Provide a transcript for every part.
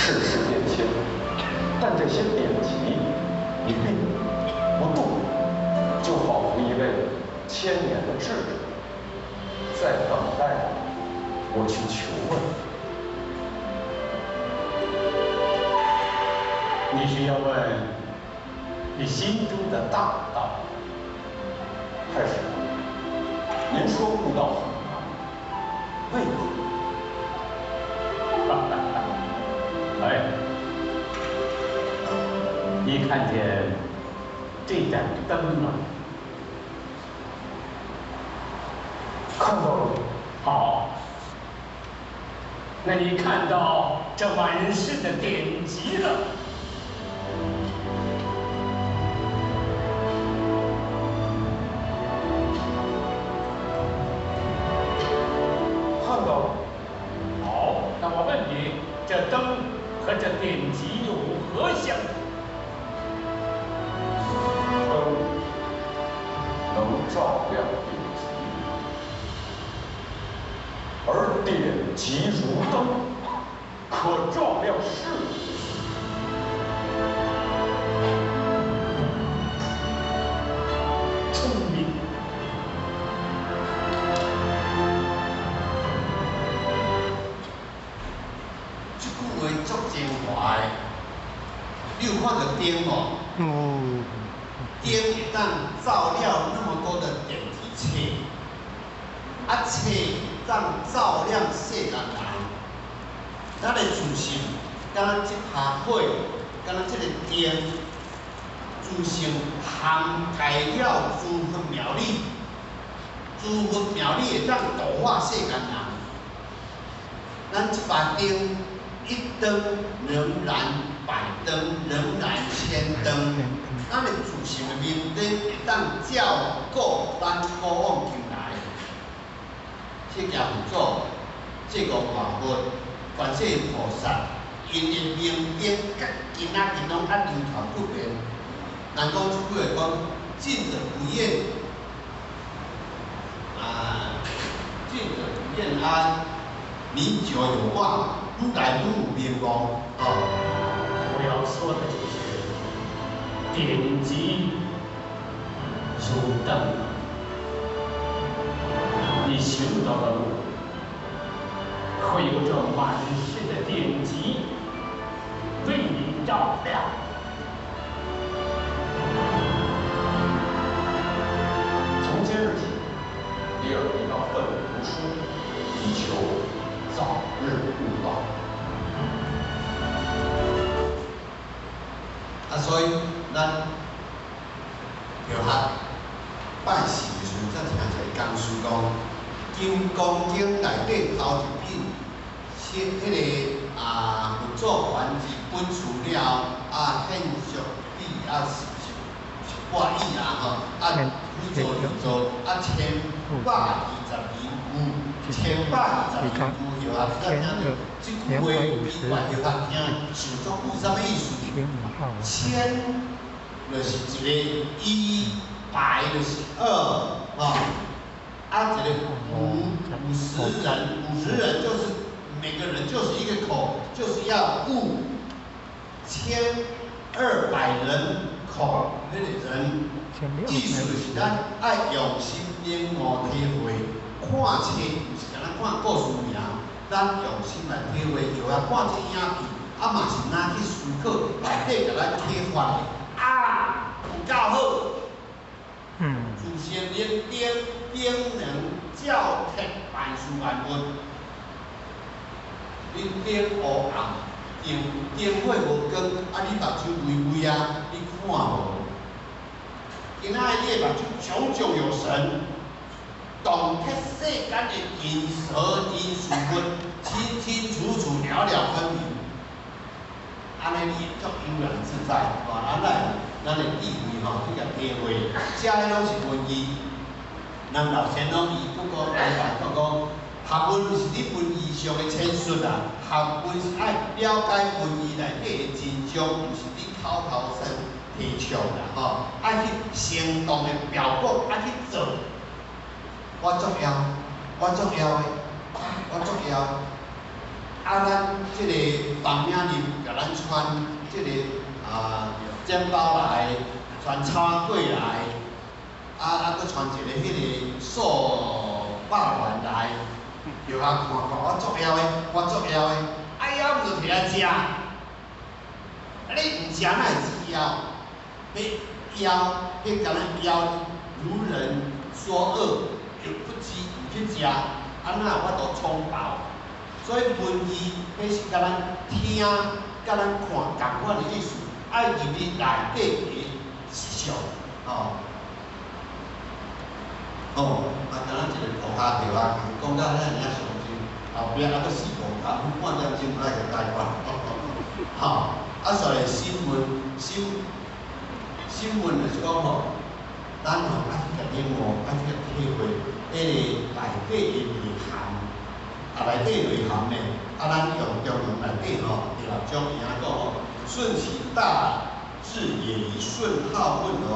世事變遷，但這些典籍一變不動，就彷彿一位千年的智者，在等待我去求問。你是要問你心中的大道？太師，您說悟道很難，為何？哈哈哈！哎，你看見這盞燈嗎？看到了。好，那你看到這滿世的典籍了？看到了。好，那我問你，這燈和這典籍有何相同？燈能照亮典籍，而典籍如燈，可照亮世人。聰明。這句話足精華的，你有看著燈無？燈會當照亮那麼多的典籍冊，啊冊當照亮世間人。咱的自性，敢若這下火，敢若這個燈，自性涵蓋了諸佛妙理，諸佛妙理會當度化世間人。咱這把燈，一燈能燃百燈，能燃千燈。咱的自性的明燈會當照顧咱古往今來。釋迦佛祖、這個大佛、觀世音菩薩，𪜶的明燈，佮今仔日攏猶流傳不變。人講這句話講，近者不厭，啊，近者不厭安，年久有望，愈來愈有明望，哦。我要說的就是典籍如燈，你尋到的路，會有這滿世的典籍為你照亮。從今日起，李爾應當奮力讀書，以求早日悟道。啊，所以咱著學拜四的時陣，才聽一个講師講，《金剛經》內底頭一品，寫彼个啊，佛祖傳一本書了後，啊，現俗語啊，十八義啊，吼，啊，佛祖就做啊，千百二十二句，千百二十二句號，才聽著這句話比懸號聽，想足久啥物意思？千就是一個一，百就是二，吼，啊，一個五十人，50人就是每個人就是一個口，就是要悟1200人口彼個人，意思就是咱愛用心領悟體會，看冊毋是干焦看故事爾，咱用心來體會，就啊看這影片，啊嘛是若去思考，內底共咱啟發的，啊，有夠好。自性明燈，燈能照徹萬事萬物。你燈烏暗，燈燈火無光，啊你目睭微微啊，你看無？今仔日你的目睭炯炯有神，洞徹世間的人事人事物，清清楚楚、了了分明。按呢，你會足悠然自在，吼！咱的智慧吼，去共體會，這彼攏是文字。人老先攏伊閣講來講講，學問毋是佇文字上的闡述啊，學問是愛了解文字內底的真相，毋是佇口頭上提倡啦，吼！愛去行動的表講，愛去做。我足枵，我足枵的，我足枵。啊，咱這個房領林共咱傳這個煎包來，傳草仔粿來，閣傳一個彼个素肉丸來，叫他看看，我足枵的，我足枵的，啊枵毋就提來食，啊你毋食哪會知枵？彼枵，彼敢若枵如人說餓，又不知毋去食，啊哪有法度充飽？所以文字，彼是共咱聽、佮咱看仝款的意思，愛入去內底的實相，吼。哦，啊，敢若一個塗跤條啊，講到遐爾仔詳盡，後壁還閣四五工，半點鐘愛共解決。吼，啊，所以新聞新新聞就是講吼，咱吼愛去共領悟，愛去共體會，彼个內底的內涵。啊，內底內涵呢？啊，咱用中庸內底吼，第六章伊安講吼，順其大智也，以順好問而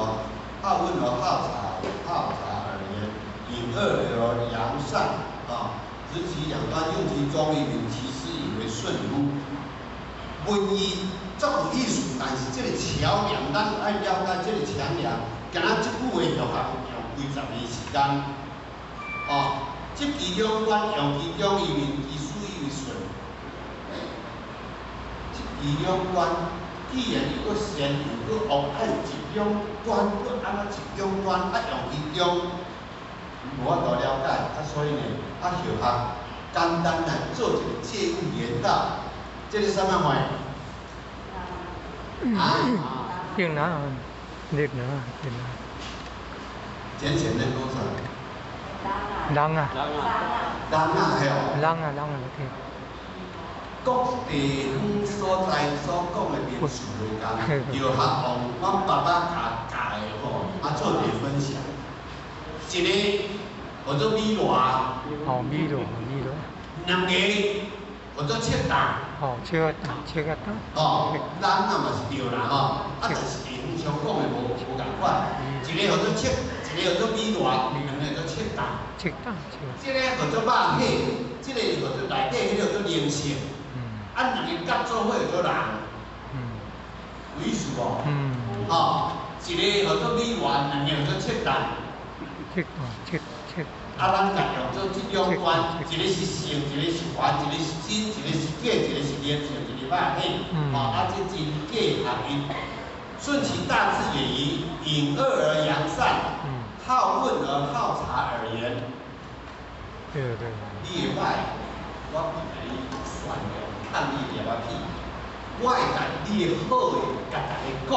好問而好察好察而言，隱惡而揚善啊，執其兩端，用其中以明其實以為順乎？文字足有意思，但是這個橋梁，咱愛了解這個橋梁。敢若這句話就含用幾十年時間，哦。執其兩端，用其中以明，其事以為順。執其兩端，既然有個善有個惡，愛一兩端，閣按怎一兩端，啊用其中，無法度了解，啊所以呢，啊學學簡單來做一個借物言道，這是啥物話？啊？越南，越南，越南。淺顯的多少？人啊。人啊，嘿哦。人啊，人啊，對。各地方所在所講的名詞袂仝，藥學王阮爸爸教教的吼，啊做一个分享。一个叫做米羅。哦，米羅，米羅。兩個叫做切蛋。哦，切蛋，切個蛋。哦，人啊嘛是對啦吼，啊但是地方上講的無仝款，一個叫做切，一個叫做米羅，兩個叫做切蛋。切蛋，切。這個叫做肉體，這個叫做內底彼個叫做靈性。啊，兩个合做伙叫做人。有意思無？吼，一个叫做米丸，兩个叫做切蛋。切蛋，切切。啊，咱共用做這兩端，一个是聖，一个是凡，一个是真，一个是假，一个是靈性，一个肉體。吼，啊，這真假合一，順其大智也宜，隱惡而揚善，好問而好察而言。對對。你會歹，我不共你宣揚，看你粒仔屁。我會共你的好的，共大家講。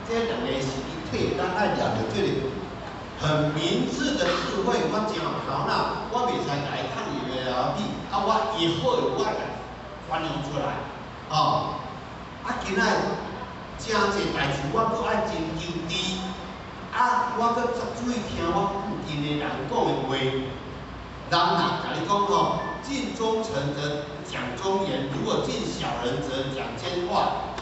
這兩個是一體，咱愛掠著這個很明智的智慧。我真有頭腦，我袂使共伊看伊的粒仔屁。啊，我伊好的，我會宣揚出來。哦，啊，今仔誠濟代誌，我閣愛真求知。啊，我閣足注意聽我附近的人講的話。人若共你講吼，近忠臣則講忠言，如果近小人則講奸話。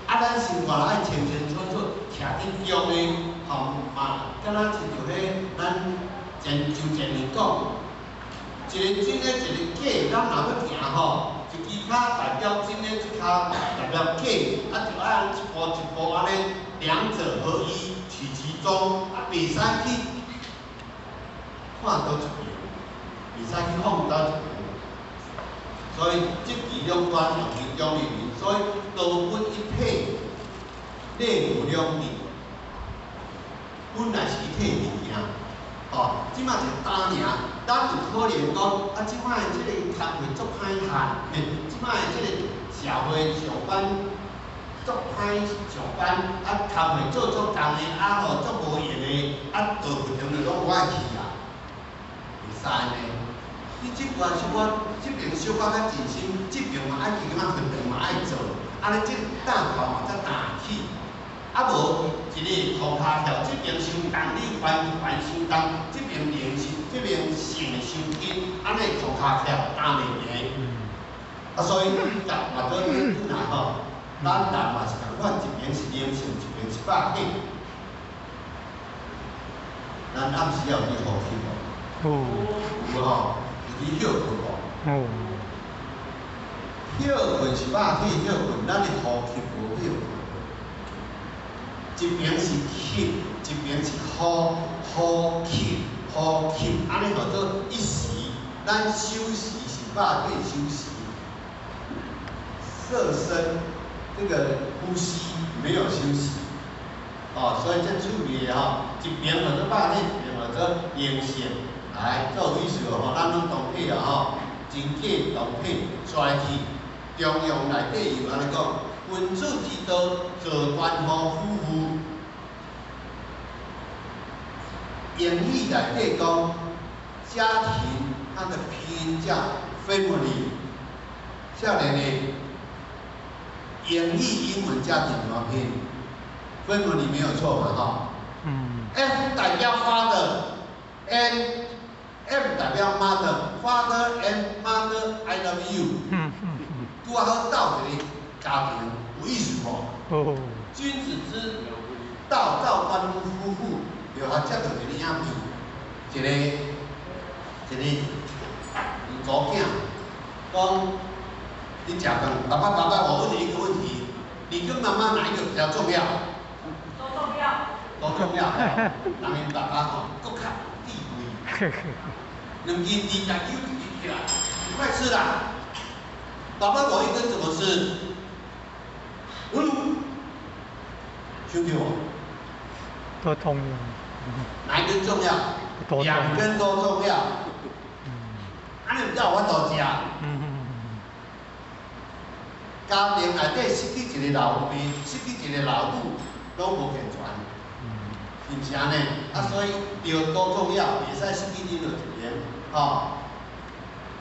啊，咱生活愛清清楚楚，徛佇中的，吼嘛，敢若親像彼咱前周前年講，一個真的，一個假，咱若欲行吼，一支跤代表真的，一跤代表假，啊，就愛按一步一步按呢，兩者合一，取其中，啊，袂使去看佗一邊。袂使去放佗一邊，所以執其兩端，用其中以明，所以道本一體，理無兩致。本來是一體物件，吼，這馬一個單爾，咱有可能講，啊，這擺的這個工課足歹趁，這擺的這個社會上班足歹上班，啊，工課做足重的，啊吼足無閒的，啊，大部分就攏無愛去啊，袂使呢。你這關小可，這邊小可較盡心，這邊嘛愛去，感覺份量嘛愛做，按呢這擔頭嘛才擔起。啊無一個塗跤跳，這邊傷重，你還還傷重，這邊靈性，這邊性的傷輕，按呢塗跤跳擔袂平。啊，所以甲嘛做本來吼，咱人嘛是仝款，一邊是靈性，一邊是肉體。咱暗時有佇呼吸無？有吼。你歇睏無？歇睏是肉體歇睏，咱的呼吸無歇睏。一邊是吸，一邊是呼，呼吸，呼吸，按呢號做一時。咱休息是肉體休息，色身這個呼吸沒有休息。哦，所以這趣味的吼，一邊號做肉體，一邊號做靈性，來做有意思吼，咱攏同體啊吼，真假同體衰去。中庸內底有按呢講，君子之道，做關乎夫婦。英語內底講，家庭它的拼音叫 family。少年的，英語英文家庭怎麼拼？family 沒有錯嘛，吼。F 代表 father，N M 代表 mother，father and mother I love you。拄好鬥一个家庭，有意思無？君子之道，道關乎夫婦，就還接著一个影片，一个查某囝講，你食飯，爸爸爸爸，我問你一個問題，你跟媽媽哪一個比較重要？都重要。都重要。人𪜶爸爸吼，閣較有智慧，兩支豬食酒一支起來，你快吃啦！爸爸，我一根怎麼吃？嗯，聽到無？都重要。哪一根重要？兩根都重要。按呢毋才有法度食。家庭內底失去一個老爸，失去一個老母，攏無健全，是毋是按呢？啊，所以著都重要，袂使失去任何一邊，吼。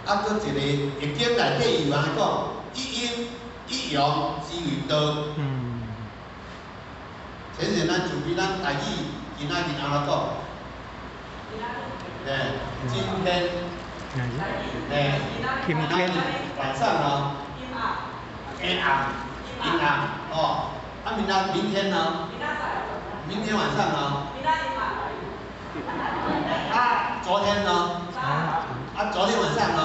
啊，閣一个《易經》內底有按呢講，一陰一陽之謂道。前日咱就比咱台語今仔日按怎講？對，今天。對，今天。晚上呢？陰暗，陰暗，哦，啊，明仔明天呢？明天晚上呢？啊，昨天呢？啊，昨天晚上呢？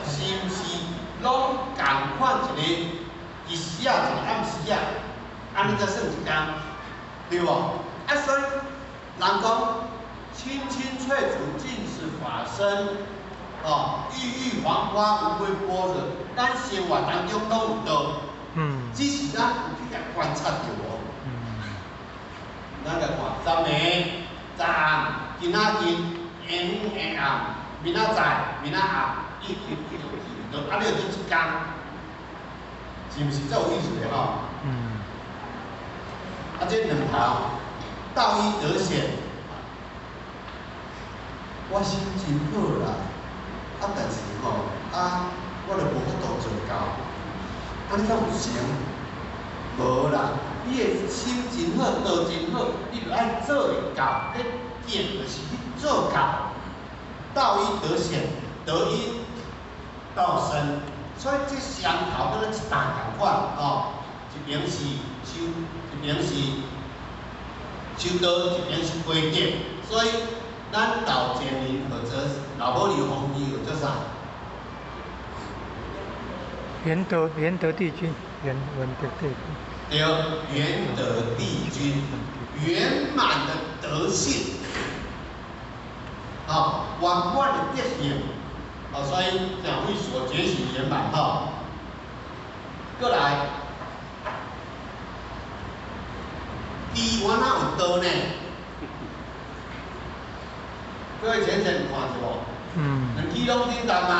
是毋是攏仝款一个日時啊，一個暗時啊，按呢才算一工，對無？啊，所以人講青青翠竹盡是法身，哦，鬱鬱黃花無非般若，咱生活當中攏有道，只是咱有去共觀察著無？咱來看，昨暝、昨暗、今仔日、下晡、下暗、明仔載、明仔暗，一、一、一、一，就按呢做一工，是毋是足有意思的吼？啊，這兩頭道一德顯，我心真好啦，啊，但是吼，啊，我就無法度做到，按呢敢有成？無啦，你的心真好，道真好，你就愛做會到，彼見就是去做到。道一德顯，德一道生，所以這雙頭敢若一擔仝款吼，一邊是修，一邊是修道，一邊是歸德，所以咱道前人或者老母娘皇帝叫做啥？元德帝君，元德帝君。對，元德帝君，圓滿的德性，啊，圓滿的德行，啊，所以講會所覺醒圓滿哈。過來，豬原來有道呢？各位淺淺有看著無？兩支攏振動嗎？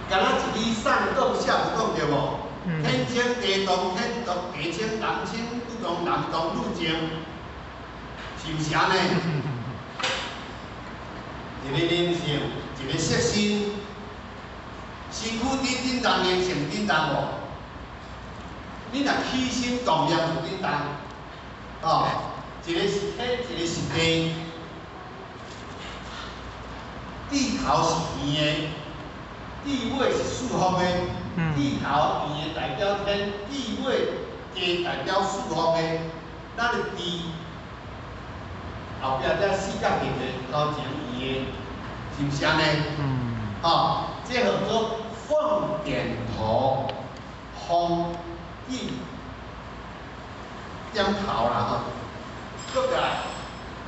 敢若一支上動下不動對無？天清地動，天動地清，人清女動，男動女靜，是毋是按呢？一个靈性，一个色身，身軀佇振動，靈性振動無？你若起心動念就振動，哦，一个是天，一个是地，地頭是圓的，地尾是四方的。地頭圓的代表天，地尾地代表四方的。咱的地後壁這四角形的頭前圓的，是毋是按呢？哦，這叫做鳳點頭，鳳點點頭啦吼。閣來，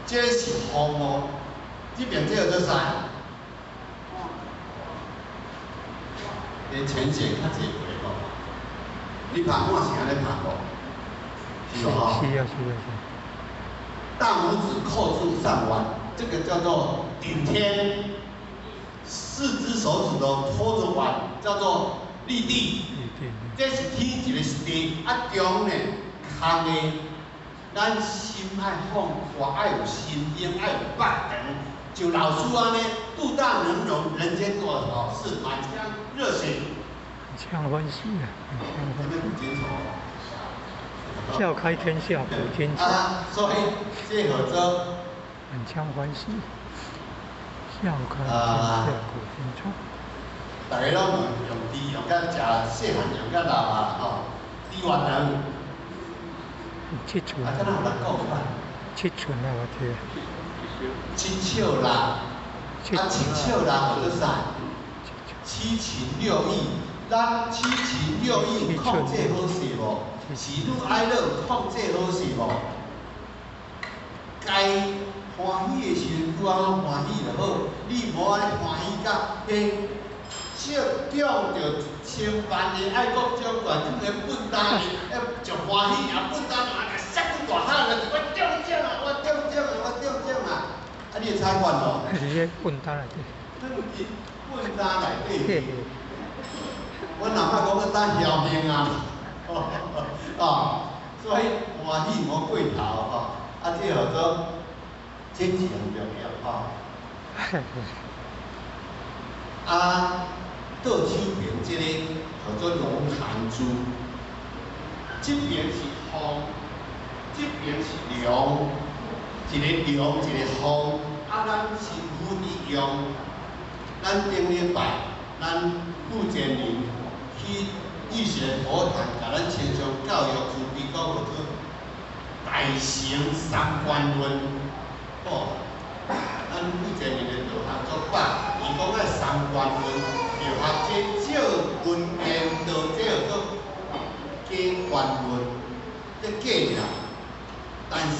這是鳳哦，這邊這叫做啥？你淺顯較濟回吼，你拍我是按呢拍無？是無吼？是啊是啊是。大拇指扣住上腕，這個叫做頂天；四隻手指頭托着腕，叫做立地。這是天，一個是地，啊中呢空的。咱心愛放寬，愛有心胸，愛有腹長。就老師按呢，肚大能容人間多少事，滿腔熱血。滿腔歡喜啊！滿腔歡喜。笑開天下古今愁。啊，所以這叫做滿腔歡喜，笑開天下古今愁。大家攏用豬用甲食細漢用甲老啊吼，豬越長。七寸。啊，敢若有人講啊？七寸啊，我聽。七笑啦，啊七笑啦叫做啥？七情六欲，咱七情六欲控制好勢無？喜怒哀樂控制好勢無？該歡喜的時陣，拄仔好歡喜就好，你無按呢歡喜甲彼笑中著1000萬的愛國將軍，去予笨蛋的，就歡喜啊！笨蛋啊，摔阮大漢了，我中獎啊！我中獎啊！我中獎啊！啊，你會彩款無？是咧笨蛋內底。轉去笨蛋內底。阮阿媽講我當僥倖啊，啊，所以歡喜毋好過頭吼，啊，這叫做這是很重要吼。啊，倒手邊這個叫做龍含珠，這邊是鳳，這邊是龍，一個龍一個鳳，啊，咱身軀佇用，咱頂禮拜咱傅建寧去玉贤佛堂，共咱親像教育慈悲講叫做大乘三觀論，哦，咱傅建寧的道行足飽，伊講愛三觀論，就學這照文言道，這叫做假觀論，這假爾。但是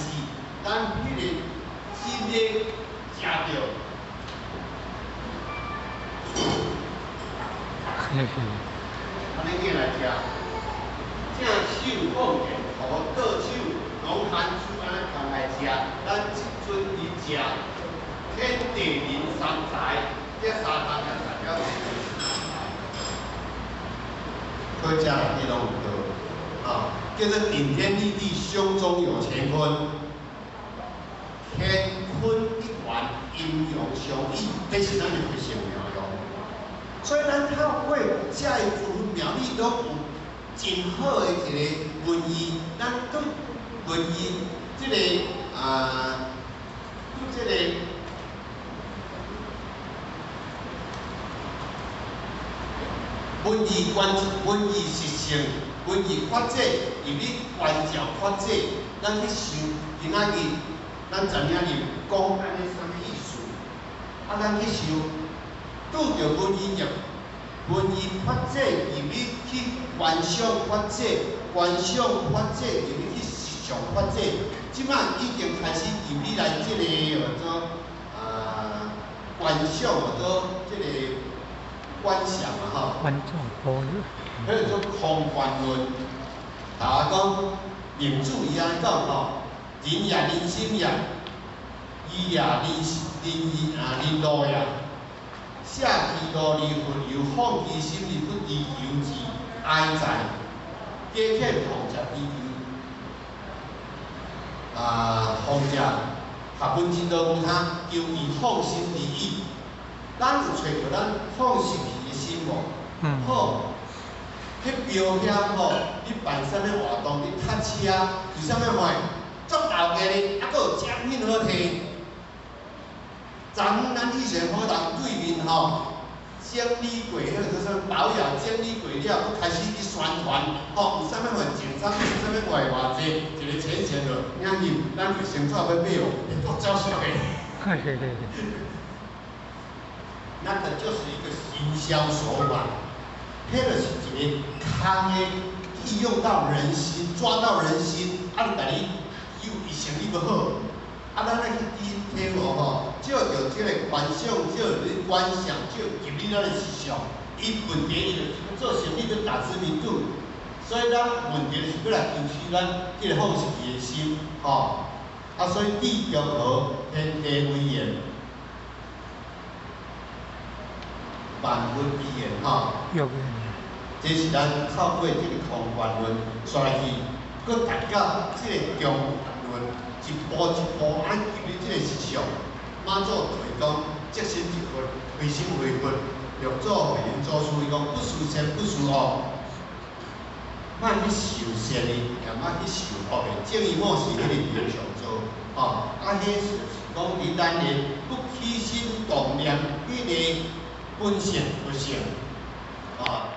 咱彼個真的食著。按呢拣来食，正手放電頭，倒手攏含珠按呢共來食。咱這陣佇食天地人三才，這三項也代表天地人三才。可食內底攏有道，啊，叫做頂天立地，胸中有乾坤，乾坤一元，陰陽相依，這是咱的必勝妙用。所以咱透過遮个諸佛廟宇，攏有真好的一個文字，咱對文字這個啊，對這個文字觀文字實性，文字發展，入去觀照發展，咱去想今仔日咱知影入講按呢啥物意思，啊，咱去想。拄著文字入，文字發展入去去觀想發展，觀想發展入去去實相發展，這擺已經開始入去來這個叫做啊觀想叫做這個觀想啊吼。觀照般若。彼個做空觀論，大家講明主伊按呢講吼，人也人心也，義也人人義啊人路也。捨其路而佛由放其心而不追求之哀哉，假遣放者追求啊，放者合本真道無他，求以放心而已。咱有揣著咱放心去的心無？好，去庙遐吼，你辦啥物活動，你塞車，為啥物會？足鬧熱的，猶閣有獎品好摕。昨昏咱以前好人對面吼，整理過，彼個叫啥物保養整理過了，閣開始去宣傳，吼，有啥物貨贈產品，啥物貨偌濟，一個淺顯就領去，咱就先出欲買哦，會閣走俗的。那個就是一個行銷手法，彼就是一個空的，利用到人心，抓到人心，啊，就共你有伊生意欲好，啊，咱愛去體悟吼，借著這個觀想，借著你觀想，借入你咱的思想，伊問題伊就是做生意欲打知名度，所以咱問題是欲來求取咱這個放棄的心，吼，啊，所以地中和，天地為言，萬物為言，吼。這是咱透過這個空觀論，煞來去，閣達到這個中觀論，一步一步按入去這個思想。媽祖提講，即心即佛，非心非佛。六祖慧能祖師伊講，不思善，不思惡，莫去受善的，也莫去受惡的。正義莫是彼个平常做，吼。啊，彼就是講佇咱的不起心動念，彼個本性佛性，啊。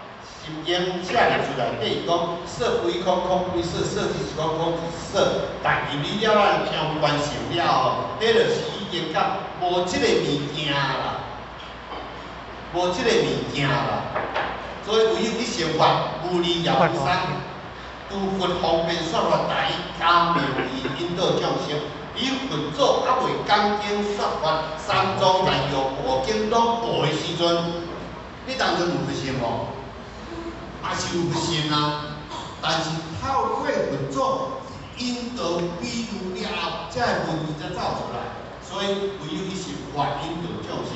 心經寫入出來，底伊講色不異空，空不異色，色即是空，空即是色。但入你了，咱中觀性了後，彼就是已經甲無這个物件啦，無這個物件啦。所以唯有去成佛，無離也無生。諸佛方便說法，大以簡明義引導眾生。以佛祖猶未講經說法，三藏大欲五經攏無的時陣，你當陣有佛性無？也是有佛性啊，但是透過佛祖引導比喻了後，才會文字才走出來。所以唯有去成佛引導眾生。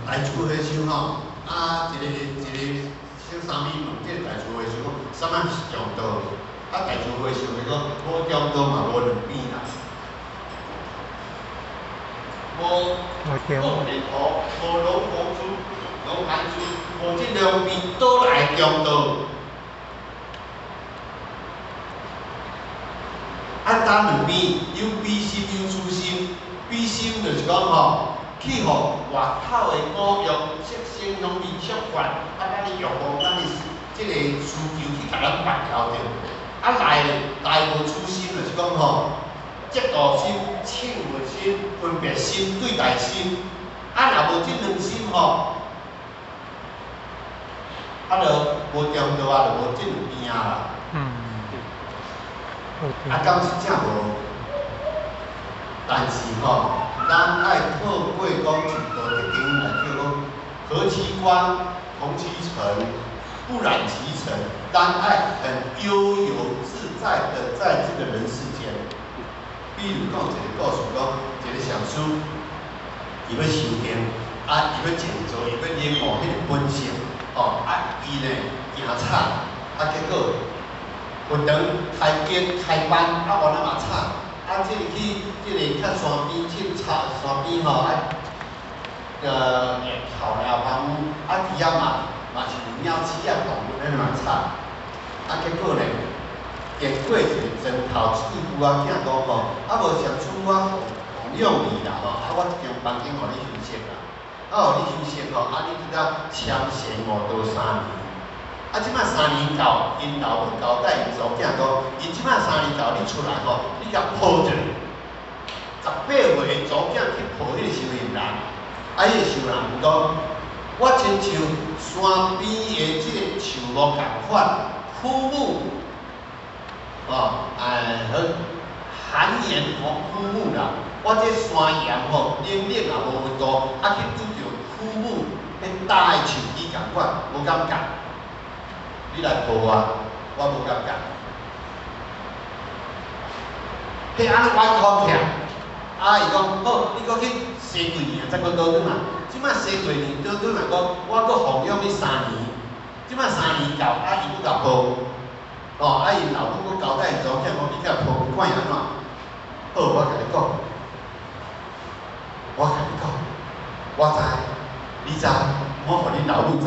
大慈和尚吼，啊，一個一個小沙彌問這個大慈和尚講，啥物是中道？啊，大慈和尚伊講，無中道嘛無兩邊啦，無鳳蓮湖，無龍鳳珠，龍盤珠，無這兩邊倒來中道。啊，佗兩邊有悲心有慈心，悲心就是講吼，去予外口的五欲、色聲香味觸法，啊，咱的欲望、咱的這個需求去共咱縛牢著。啊，內內無慈心就是講吼，嫉妒心、嗔恨心、分別心、對待心。啊，若無這兩心吼，啊，就無中道啊，就無這兩邊啊啦。啊，敢是正無？但是吼，咱愛透過講一道德經來叫講，何其光，同其塵，不染其塵。咱愛很悠遊自在的在這個人世間。比如講一個故事，講一個上師，伊欲修行，啊，伊欲靜坐，伊欲領悟彼個本性，哦，啊，伊呢行慘，啊，結果佛堂開經開班，啊，原來嘛慘，啊，這個去這個較山邊去插山邊吼，啊，草了房屋，啊，佇遐嘛嘛是有鳥鼠仔動物彼嘛慘，啊，結果呢，經過一個磚頭一句句仔囝講吼，啊，無上師我奉養你啦吼，啊，我這間房間予你休息啦，啊，予你休息吼，啊，你這搭參禪悟道三年。啊，這擺三年到，𪜶老母交代𪜶查某囝講，伊這擺三年到，你出來吼，你共抱一下。18歲查某囝去抱彼個修行人，啊，彼個修行人講，我親像山邊的這個樹木仝款，枯木，哦，哎，好，寒岩枯木啦。我這山岩吼，冷冷也無溫度，啊，去拄著枯木，彼焦的樹枝仝款，無感覺。你來抱我，我無感覺。彼按呢冤枉起來，啊，伊講好，你閣去生幾年，再閣倒轉來。這擺生幾年倒轉來講，我閣奉養你三年。這擺三年到，啊，伊閣共抱，哦，啊，𪜶老母閣交代𪜶查某囝講，你去共抱，看伊按怎。好，我共你講，我共你講，我知，你知，莫予恁老母知。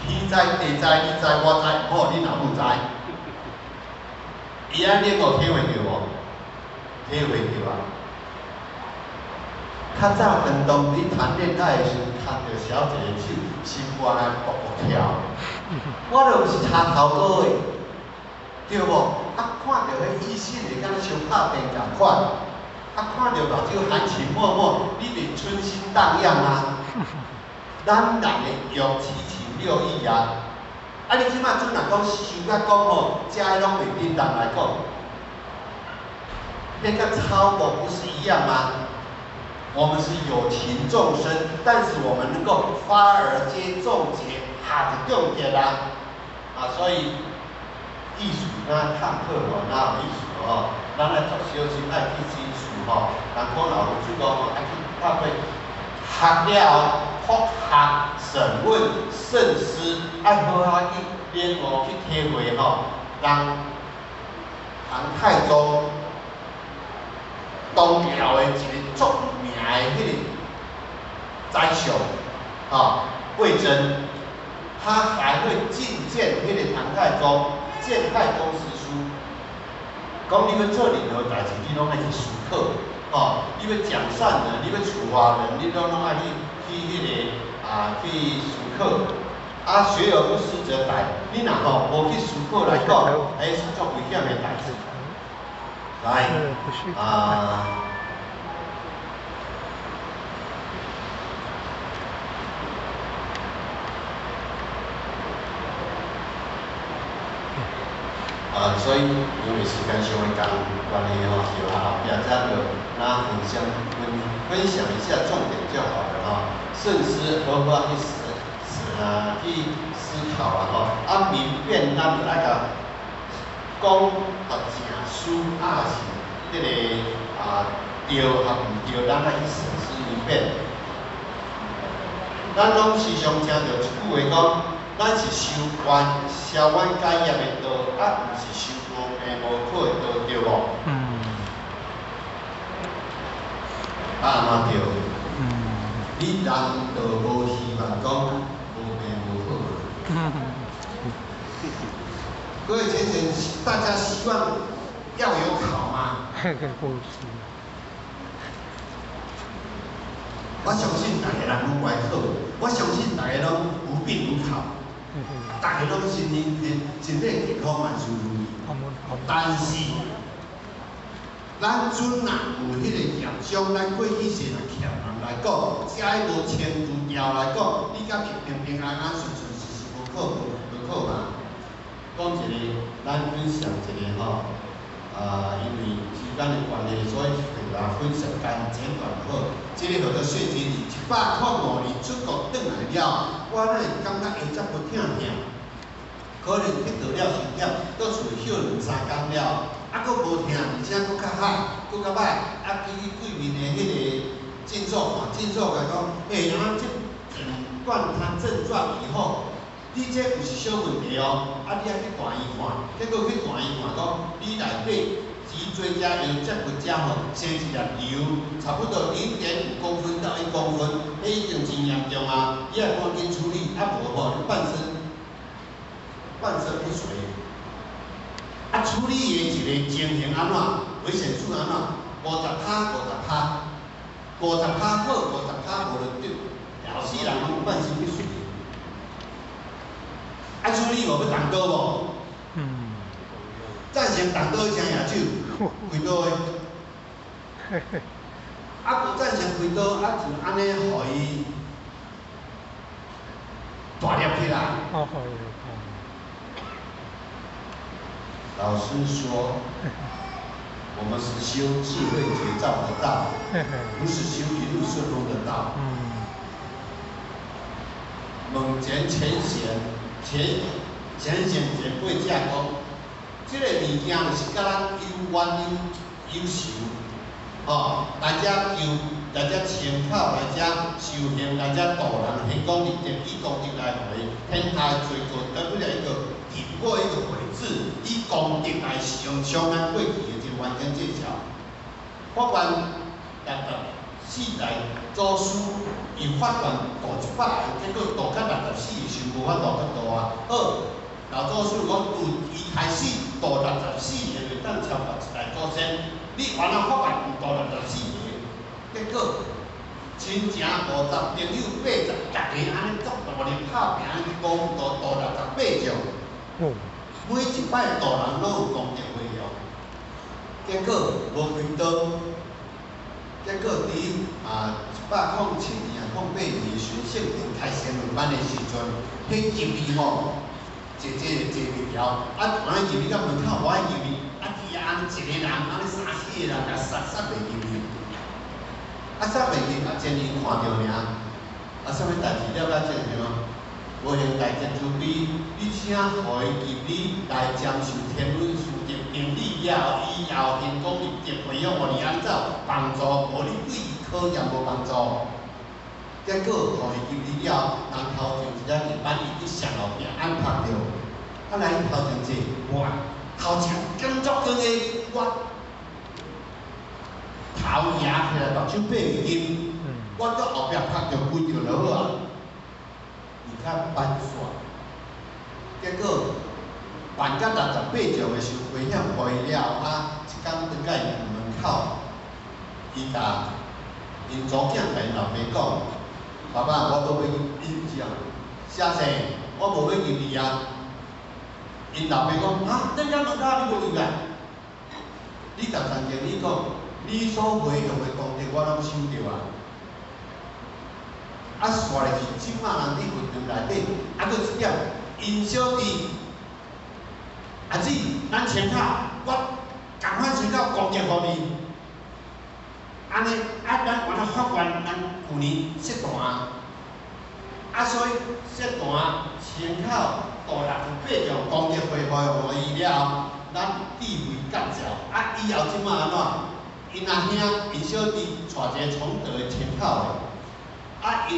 天知地知，你知我知，莫予恁老母知。伊按呢個體會著無？體會著啊！較早當當你談戀愛的時陣，牽著小姐的手，心肝內噗噗跳。我就毋是插頭哥的，對無？啊，看著彼異性會敢若像拍電仝款，啊，看著目睭含情脈脈，你袂春心蕩漾嗎？咱人的欲七情六欲啊。啊，你這擺陣若講想甲講吼，食的攏袂叮當來講，彼佮草木不是一樣嗎？我們是有情眾生，但是我們能夠發而皆眾結，下就重點啦。啊，所以藝術那探課吼，那有意思吼？咱來做小心愛去深思吼，人講老師講吼，愛去透過學了復學、審問、慎思，愛好好去領悟、去體會吼。人唐太宗當朝的一個著名的彼個宰相，吼，魏徵，他還會進諫彼個唐太宗，諫太宗實書，講你欲做任何代誌，你攏愛去思考，吼，你欲獎善人，你欲處罰人，你攏愛去彼個啊去思考。啊，學而不思則殆。你若吼無去思考來講，欸，是足危險的代誌。來，啊。啊，所以因為時間上的關係吼，就後壁才就咱分享一下重點就好了吼。慎思，好好去思啊，去思考啊吼。啊，明辨咱就愛共講合正思啊，是這個啊對抑毋對，咱愛去審視明辨。咱攏時常聽著一句話講，咱是修冤消冤解業的道，啊，毋是修無病無苦的道，對無？嗯。啊，按怎對？嗯。你人就無希望講無病無苦。各位先生，大家希望要有考嗎？我相信逐个人攏愛考，我相信逐个攏無病無考，逐个攏身體健康萬事如意。但是，咱陣若有彼個業障，咱過去世若欠人來講，遮無清除掉來講，你敢會平平安安、順順遂遂無考無考嘛？講一個，咱分享一個吼，啊，因為時間的關係，所以來分享簡簡短好。這個叫做謝金魚，105年出國轉來了，我哪會感覺下脊骨疼疼，可能鐵道了傷忝，閣厝歇兩三工了，啊，閣無疼，而且閣較好，閣較歹，啊，去對面的彼個診所看，診所共講，欸，啊，這診斷他症狀以後，你這毋是小問題哦，啊，你愛去大醫看，結果去大醫看講，你內底脊椎遮腰脊骨遮吼生一粒瘤，差不多0.5公分到1公分，彼已經真嚴重啊！你愛趕緊處理，啊無吼你半身不遂。啊，處理的一個情形按怎？危險數按怎？50趴，50趴，50趴好，50趴無就對，後世人攏半身不遂。啊，處理無欲動刀無？嗯。贊成動刀請舉手，開刀的。啊，無贊成開刀，啊就按呢予伊大粒起來。哦，老師說，我們是修智慧覺照的道，不是修一路順風的道。問前前賢，前前賢前輩者講，這個物件就是佮咱有冤有仇，吼，來遮求，來遮清口，來遮修行，來遮度人，行功立德，以功德來回，天下最高，得不了一個引過一個悔字，以功德來償償咱過去的這個冤根債債。法願64代祖師，伊發願度100個，結果度到64個時無法度閣度啊。好，老祖師講，自伊開始度64個，袂當超過一代祖先。你原來發願毋度64個，結果親情50，朋友80，逐个按呢足大力拍拚，按呢講度度68種。每一擺度人攏有功德回向，結果無開刀。結果佇107年啊，空八二时阵，圣田开仙文班的时阵，彼入去吼，坐坐就坐袂牢，啊，按呢入去到门口，无爱入去，啊，伫遐按呢一个人，按呢三四个人共塞塞袂入去，啊，塞袂入，啊，真因看著爾，啊，啥物代志了解真像，無行大真慈悲，你請予伊入你來瞻受天恩殊德頂禮了後，以後行功立德回向予你按怎幫助？無你對伊考驗無幫助。結果予伊入去了，人頭前一個一班伊佇上後壁按拍著，啊來伊頭前坐，哇，頭前光足光的，我頭搖起來，目睭變金，我佇後壁拍著規著就好啊。伊較挽煞，結果辦到68種的時候，回向予伊了後，啊，一工轉到伊門口，伊共𪜶查某囝共𪜶老爸講：爸爸，我無欲入去啊，啥生？我無欲入去啊。𪜶老爸講：啊，轉到門口你無入來？你共陳經理講，你所回向的功德我攏收著啊。啊，煞落去，這馬人佇佛堂內底，啊，閣一點，𪜶小弟，阿姊，咱穿口，我仝款穿口功德予你。按呢，啊，咱原來發願，咱舊年設壇，啊，所以設壇穿口大68種功德回向予伊了後，咱智慧覺照，啊，以後這馬按怎？𪜶阿兄、𪜶小弟帶一个崇德的穿口的。啊，𪜶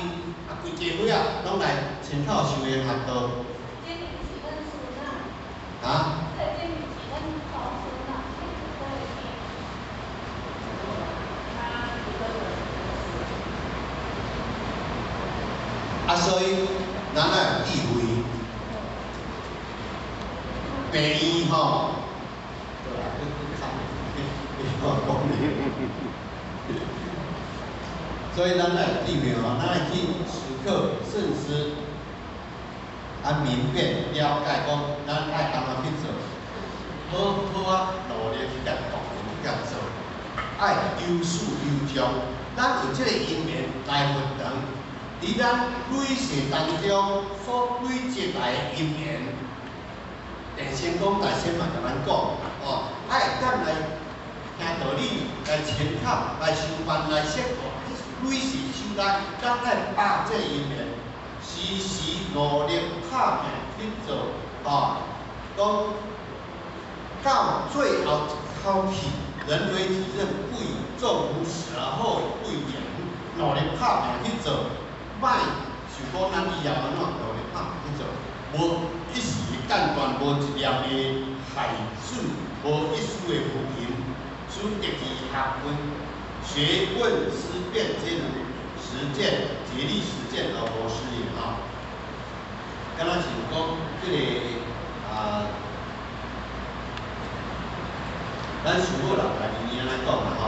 啊，規家伙仔攏來村口修行學道。啊？啊，所以咱愛有智慧，病院吼，所以咱愛有智慧吼，咱愛去時刻慎思，啊明辨了解講，咱愛按怎去做，好好啊努力去共獨去共做，愛有始有終。咱有這个因緣來佛堂，佇咱累世當中所累積來的因緣，鄭成功大師嘛共咱講，哦，愛當來聽道理，來穿口，來修辦，來說道。累世修來，咱愛把這因緣，時時努力拍拼去做，哦，講到最後一口氣，人非己任，不以眾乎死而後已焉。努力拍拼去做，莫想講咱以後按怎努力拍拼去做，無一時的間斷，無一念的害損，無一絲的浮雲，使得其學問。學問思辨皆能實踐，竭力實踐而無失也哈。敢若是講這個啊，咱師母啦，家己按呢講啦吼。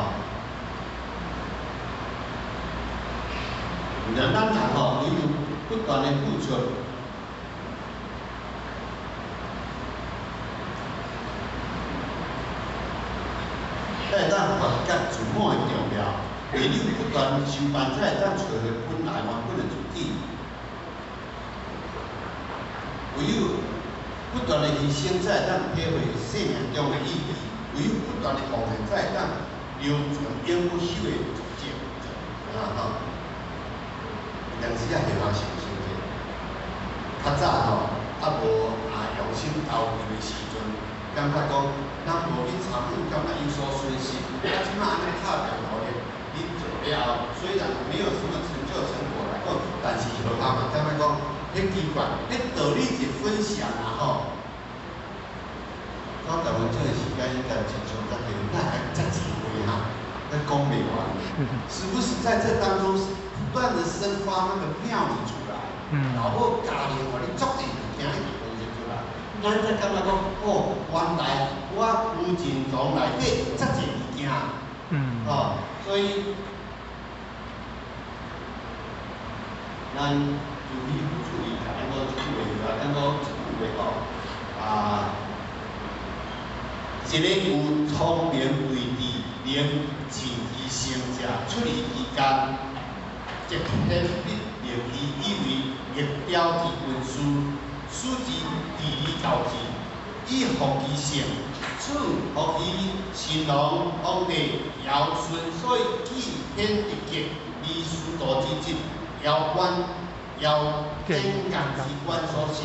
有咱人吼，唯有不斷的付出，才會當發覺自我的重要，唯有不斷修辦，才會當找回本來原本的自己。唯有不斷的犧牲，才會當體會生命中的意義；唯有不斷的奉獻，才會當留存永不朽的足跡。啊吼！有當時啊，下下想想者，較早吼，啊無啊用心投入的時陣，感覺講咱無去參與，感覺有所損失。啊，這馬按呢拍拼努力，你做了後，雖然沒有什麼成就成果來講，但是學校嘛，感覺講，彼奇怪，彼道理一分享啊吼。講台灣這個時間應該親像遮濟，哪會遮濟話哈？那講袂完，時不時在這當中不斷的生發那個妙理出來，然後教練予你足濟物件一直分析出來，咱才感覺講，哦，原來我有情從內底遮濟物件，哦，所以咱就去注意，咱講一句話，咱講一句話吼，啊，一個有聰明慧智、能盡其成者，出離其間，一天必灵气，以为逆调之文书，使之治理教治，以服其性，处服其神龙皇帝尧舜，所以记天地极，而司徒之职，尧官尧天降之官所设。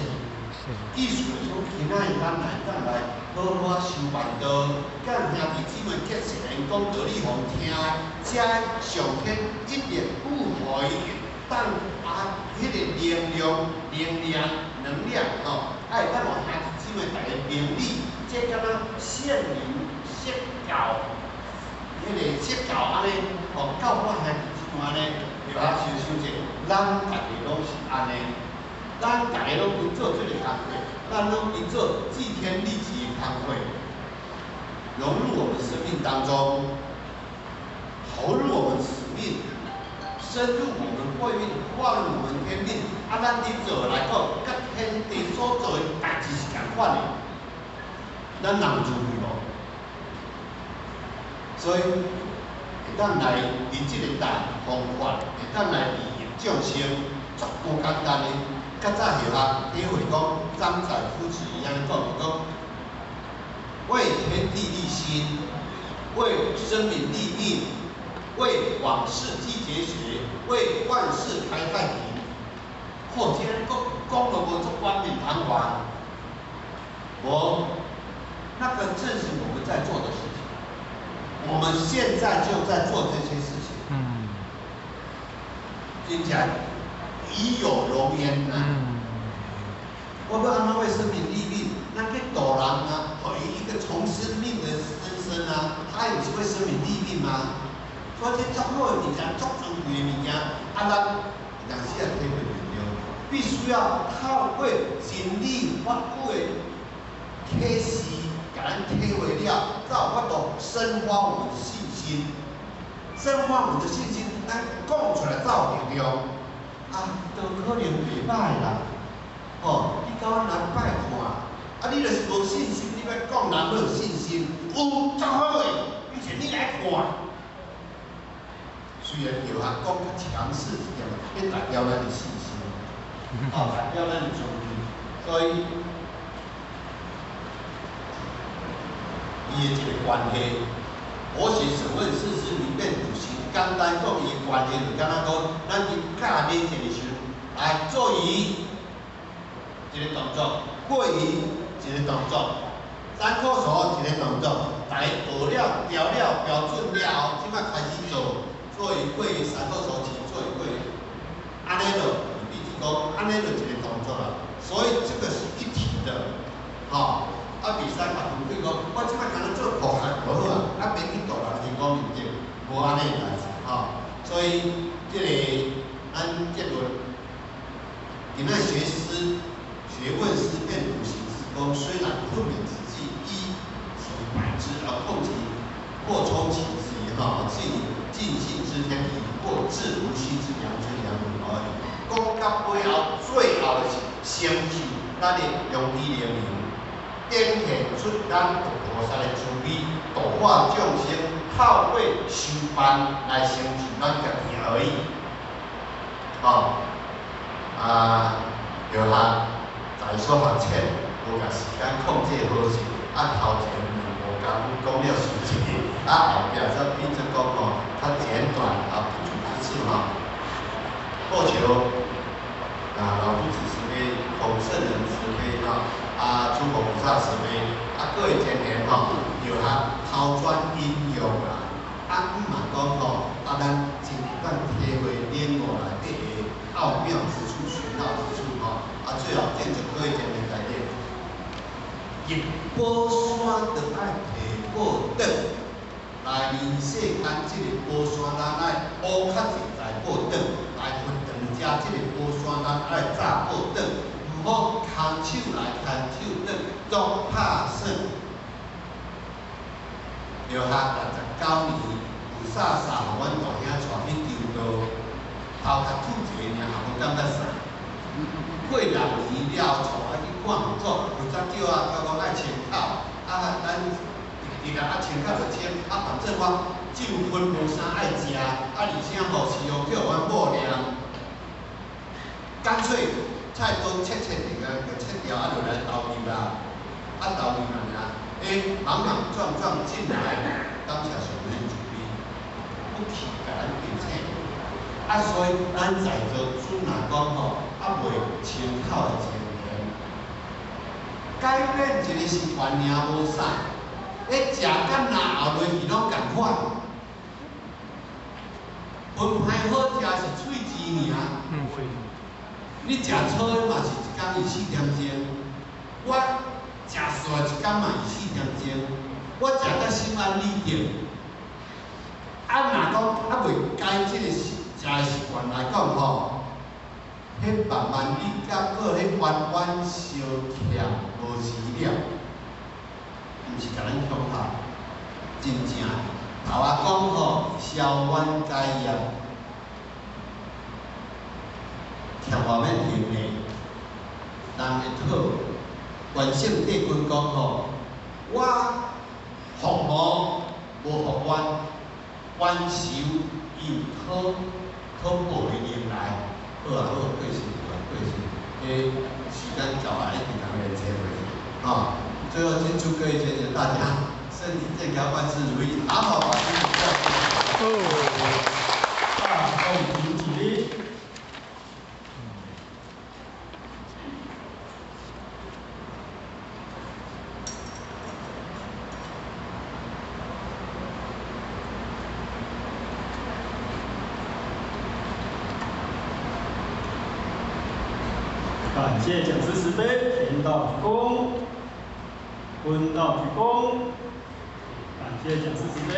意思就是讲，今仔日咱来当来好好修办道，佮兄弟姊妹结善缘，讲道理予听，遮上天一定赋予伊会当啊，彼个能量、能量、能量吼，啊会当予兄弟姊妹逐家明理，这敢若圣人说教，彼个说教按呢，吼教化兄弟姊妹按呢，对啊，想想者，咱逐家拢是按呢。咱逐家拢去做这个工课，咱拢去做济天利己的工课，融入我们生命当中，投入我们使命，深入我们慧命，化入我們天命。啊，咱佇做來講，佮天地所做的代誌是仝款的，咱人有智慧無？所以會當來佇這個大方法，會當來利益眾生，足無簡單的。較早學校體會講，張載夫子伊按呢講，伊講為天地立心，為生民立命，為往世繼絕學，為萬世開太平。吼，這按呢講講都無足冠冕堂皇，無，那個正是我們在做的事情。我們現在就在做這些事情。真正與有榮焉吶！我欲按怎為生民立命？咱去度人啊，予伊一個從生命的生生啊，他也是為生民立命嗎？所以這足好的物件，足尊貴的物件，啊，咱有當時也體會袂著，必須要透過真理法句的啟示，共咱體會了，才有法度生發我們的信心，生發我們的信心，咱講出來才有力量。啊，都可能袂歹啦，吼！你共阮來拜看，啊，你若是無信心，你欲講人欲有信心，有足好的，以前你來看。雖然藥學講較強勢一點，彼代表咱的信心，哦，代表咱的尊敬，所以伊的一個關係，我是審問世事明辨篤行。簡單講，伊的關係就敢若講，咱佇教禮節的時陣，來做揖一個動作，過揖一個動作，三叩首一個動作，逐家學了、調了、標準了後，這擺開始做，做揖過揖三叩首起，做揖過揖，按呢就，比如講，按呢就一個動作啦。所以這個是一體的，吼。啊，袂使共分開講，我這擺敢若做菩薩就好啊，啊，免去度人天光明頂，無按呢代誌，吼。所以這個咱結論，今仔學思學問思辨篤行之功，雖然困勉之際，依其百之而控其擴充其之吼，自盡信之天地，或至無虛之良知良能而已。講到尾後，最後的是成就咱的良知良能。展現出咱佛菩薩的慈悲，度化眾生，透過修辦來成就咱家己而已。吼，啊，藥學在所學淺，無共時間控制好勢，啊頭前無工夫講了傷濟，啊後壁則變做講吼較簡短啊不足之處吼。過橋啊，老夫子慈悲，孔聖人慈悲吼。啊，諸佛菩薩慈悲，啊，各位前言吼，藥學拋磚引玉啦，啊，毋嘛講吼，啊，咱真會當體會領悟內底的奧妙之處、玄奧之處吼，啊，最後建築各位前言內底，入寶山就愛提寶轉，來人世間這個寶山，咱愛烏較濟財寶轉，來佛堂遮這個寶山，咱愛紮寶轉。毋好空手來空手轉，總拍算。藥學69年，有啥啥，予阮大兄帶去求道，頭殼吐一个爾，也無感覺啥。過6年了後，帶我去看佛祖，佛祖叫我，叫講愛清口，啊，咱直直啊，啊清口就清，啊，反正我酒薰無啥愛食，啊，而且吼是用叫阮某念。菜刀切切定啊，閣切掉啊，就來投入啦，啊投入爾，欸，莽莽撞撞進來，感謝上帝慈悲，不去共咱提醒。啊，所以咱在座主若講吼，猶未清口的情形，改變一个習慣爾無啥，咧食甲若後落去攏仝款。飯歹好食是喙舌爾。你食草的嘛是一工24點鐘，我食素一工嘛24點鐘，我食甲心安理得。啊，若講猶未改這个食的習慣來講吼，彼慢慢你感覺彼彎彎相欠無時了，毋是共咱恐嚇，真正頭仔講吼，消冤解業，欠外面還的，人會討。關聖帝君講吼，我復無無復冤，冤仇伊有討討報的能力。好啊好，過時啊過時，彼時間到啊，一定共連車回去。吼，最後先祝各位學姐大家身體健康，萬事如意，好好把身體照顧好。啊，共起立。感謝講師慈悲，天道鞠躬，坤道鞠躬，感謝講師慈悲。